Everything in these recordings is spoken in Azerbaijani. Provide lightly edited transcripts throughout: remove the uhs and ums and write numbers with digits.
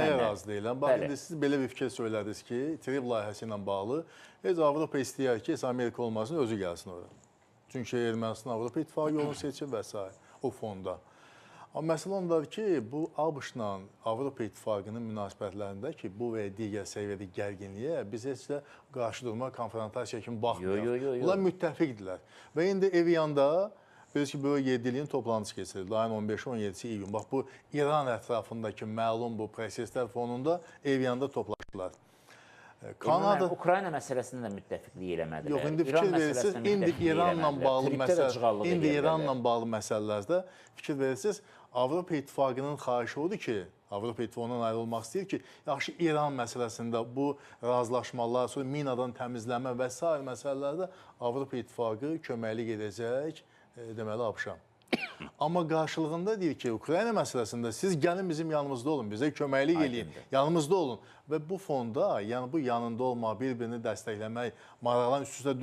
Nəyə Məndən. razı deyiləm? Bax, Bəli. indi siz belə bir fikir söylədiniz ki, TRIPP layihəsi ilə bağlı heç Avropa istəyər ki, heç Amerika olmasın, özü gəlsin ora. Çünki Ermənistan Avropa İttifaqı yolunu seçib və s. o fonda. Amma məsələ ondadır ki, bu ABŞ-la Avropa İttifaqının münasibətlərində ki, bu və ya digər səviyyədə gərginliyə biz heç də qarşı durma, konfrontasiya kimi baxmırıq. Yo, yo, yo, yo. Bunlar müttəfiqdirlər. Və indi Evyanda bilirsiniz ki, böyük yeddiliyin toplantısı keçirildi. Ayın 15-i, 17-si iyun. Bax, bu İran ətrafındakı məlum bu proseslər fonunda Evyanda toplaşdılar. Kanada Ukrayna məsələsində də müttəfiqlik eləmədilər. Yox, indi İran fikir verirsiniz, məsələsində indi müttəfiqlik İranla eləmədilər. bağlı TRIPP-də də məsələ, cığallıq indi eləyə İranla bilərlər. bağlı məsələlərdə fikir verirsiniz, Avropa İttifaqının xahişi odur ki, Avropa İttifaqından ayrılmaq istəyir ki, yaxşı İran məsələsində bu razılaşmalar, sonra minadan təmizlənmə və sair məsələlərdə Avropa İttifaqı köməklik edəcək, deməli ABŞ-a. Amma qarşılığında deyir ki, Ukrayna məsələsində siz gəlin bizim yanımızda olun, bizə köməklik eləyin, yanımızda olun. Və bu fonda, yəni bu yanında olmaq, bir-birini dəstəkləmək, maraqların üst-üstə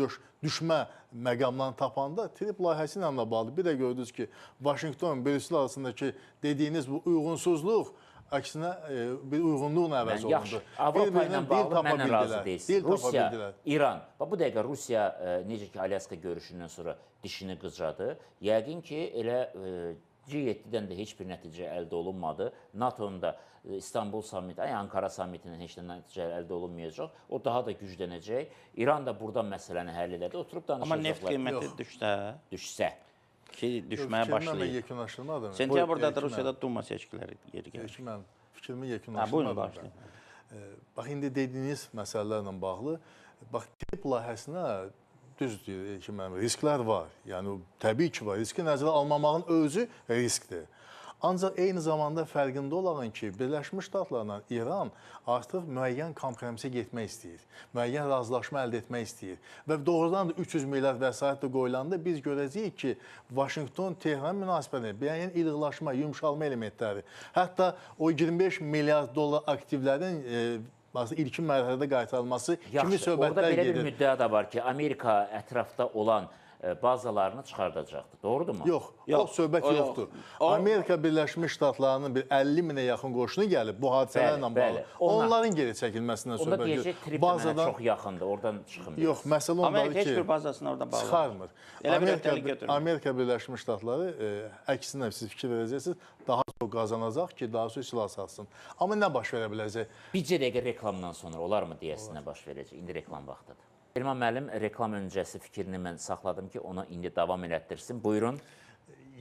düşmə məqamlarını tapanda TRIPP layihəsi ilə də bağlı. Bir də gördünüz ki, Vaşinqton, Brüssel arasındakı dediyiniz bu uyğunsuzluq əksinə bir uyğunluqla əvəz olundu. Yaxşı, Avropa ilə Bir-birinə dil bağlı tapa mənlə razı bildilər, deyilsiniz. dil tapa Rusiya, bildilər. İran. Bax bu dəqiqə Rusiya necə ki Alyaska görüşündən sonra dişini qıcadı. Yəqin ki, elə G7-dən də heç bir nəticə əldə olunmadı. NATO-nun da İstanbul samiti, ay Ankara sammitindən heç nə nəticə əldə olunmayacaq. O daha da güclənəcək. İran da buradan məsələni həll elədi. Oturub Amma neft danışacaqlar. qiyməti düşsə, Düşsə. ki düşməyə Fikrimi mən başlayır. yekunlaşdırmadım. Sentyabrda da Erkin Rusiyada Duma seçkiləri yeri müəllim, gəlir. Erkin müəllim, fikrimi Ha, buyurun yekunlaşdırmadım. başlayın. Bax, indi dediyiniz məsələlərlə bağlı, bax, TRIPP layihəsinə düz deyir Erkin müəllim, risklər var. Yəni, təbii ki var. Riski nəzərə almamağın özü riskdir. Ancaq eyni zamanda fərqində olağın ki, Birləşmiş Ştatlarla İran artıq müəyyən kompromisə getmək istəyir. Müəyyən razılaşma əldə etmək istəyir. Və doğrudan da 300 milyard vəsait də qoyulanda biz görəcəyik ki, Vaşinqton-Tehran münasibətində müəyyən ılıqlaşma, yumşalma elementləri, hətta o 25 milyard dollar aktivlərin ilkin mərhələdə qaytarılması kimi Yaxşı, orada söhbətlər belə bir gedir. müddəa da var ki, Amerika ətrafda olan bazalarını çıxardacaqdır. Doğrudurmu? Yox, Yox, o söhbət o yox. yoxdur. O- Amerika Birləşmiş Ştatlarının bir 50 minə yaxın qoşunu gəlib bu hadisələrlə Bəli, bağlı. bəli. Onlar- Onların geri çəkilməsindən Onda söhbət deyəcək yox. TRIPP də mənə çox yaxındır, oradan çıxın. biraz. Yox, məsələ ondadır Amerika ki, heç bir bazasını oradan bağlamır. çıxarmır. Elə bir öhdəlik götürmür. Amerika Birləşmiş Ştatları əksinə siz fikir verəcəksiniz, daha çox qazanacaq ki, daha çox silah satsın. Amma nə baş verə biləcək? Bircə dəqiqə reklamdan sonra olarmı deyəsin nə baş verəcək? İndi reklam vaxtıdır. Elman müəllim, reklam öncəsi fikrini mən saxladım ki, ona indi davam elətdirsin. Buyurun.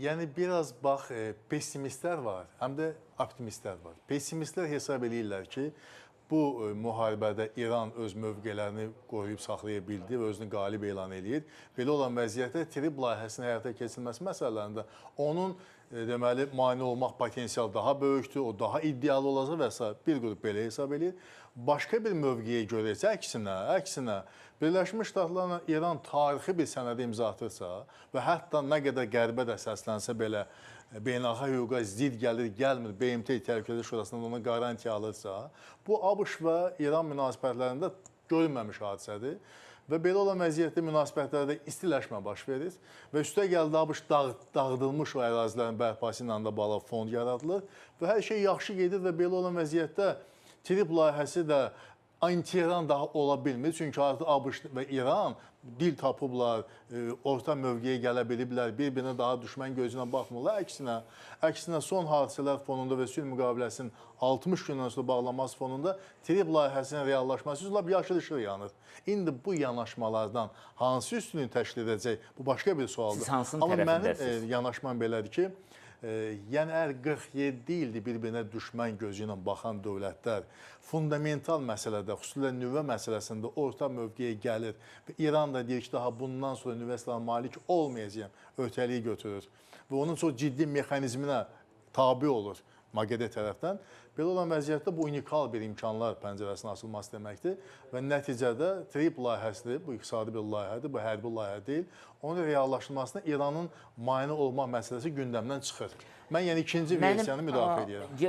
Yəni biraz bax pessimistlər var, həm də optimistlər var. Pessimistlər hesab eləyirlər ki, bu müharibədə İran öz mövqelərini qoruyub saxlaya bildi və özünü qalib elan eləyir. Belə olan vəziyyətdə TRIPP layihəsinin həyata keçirilməsi məsələlərində onun deməli mane olmaq potensialı daha böyükdür, o daha iddialı olacaq və sair. Bir qrup belə hesab eləyir. Başqa bir mövqeyə görə isə əksinə Birləşmiş Ştatlarla İran tarixi bir sənədə imza atırsa və hətta nə qədər qərbə də səslənsə belə beynəlxalq hüquqa zidd gəlir, gəlmir, BMT Təhlükəsizlik Şurasından ona qarantiya alırsa, bu ABŞ və İran münasibətlərində görünməmiş hadisədir. Və belə olan vəziyyətdə münasibətlərdə istiləşmə baş verir və üstə gəldi ABŞ dağıdılmış o ərazilərin bərpası ilə də bağlı fond yaradılır və hər şey yaxşı gedir və belə olan vəziyyətdə TRIPP layihəsi də anti-İran daha ola bilmir. Çünki artıq ABŞ və İran dil tapıblar, orta mövqeyə gələ biliblər, bir-birinə daha düşmən gözü ilə baxmırlar. Əksinə son hadisələr fonunda və sülh müqaviləsinin 60 gündən sonra bağlanması fonunda TRIPP layihəsinin reallaşması lap yaşıl işıq yanır. İndi bu yanaşmalardan hansı üstünlüyü təşkil edəcək? Bu başqa bir sualdır. Siz hansının Amma mənim tərəfindəsiniz? yanaşmam belədir ki, yəni əgər 47 ildir bir-birinə düşmən gözü ilə baxan dövlətlər fundamental məsələdə, xüsusilə nüvə məsələsində orta mövqeyə gəlir və İran da deyir ki, daha bundan sonra nüvə silahına malik olmayacağam, öhdəliyi götürür və onun çox ciddi mexanizminə tabi olur MAQD tərəfdən. Belə olan vəziyyətdə bu unikal bir imkanlar pəncərəsinin açılması deməkdir və nəticədə TRIPP layihəsidir, bu iqtisadi bir layihədir, bu hərbi layihə deyil. Onun reallaşdırılmasına İranın mane olmaq məsələsi gündəmdən çıxır. Mən yəni ikinci versiyanı müdafiə edirəm.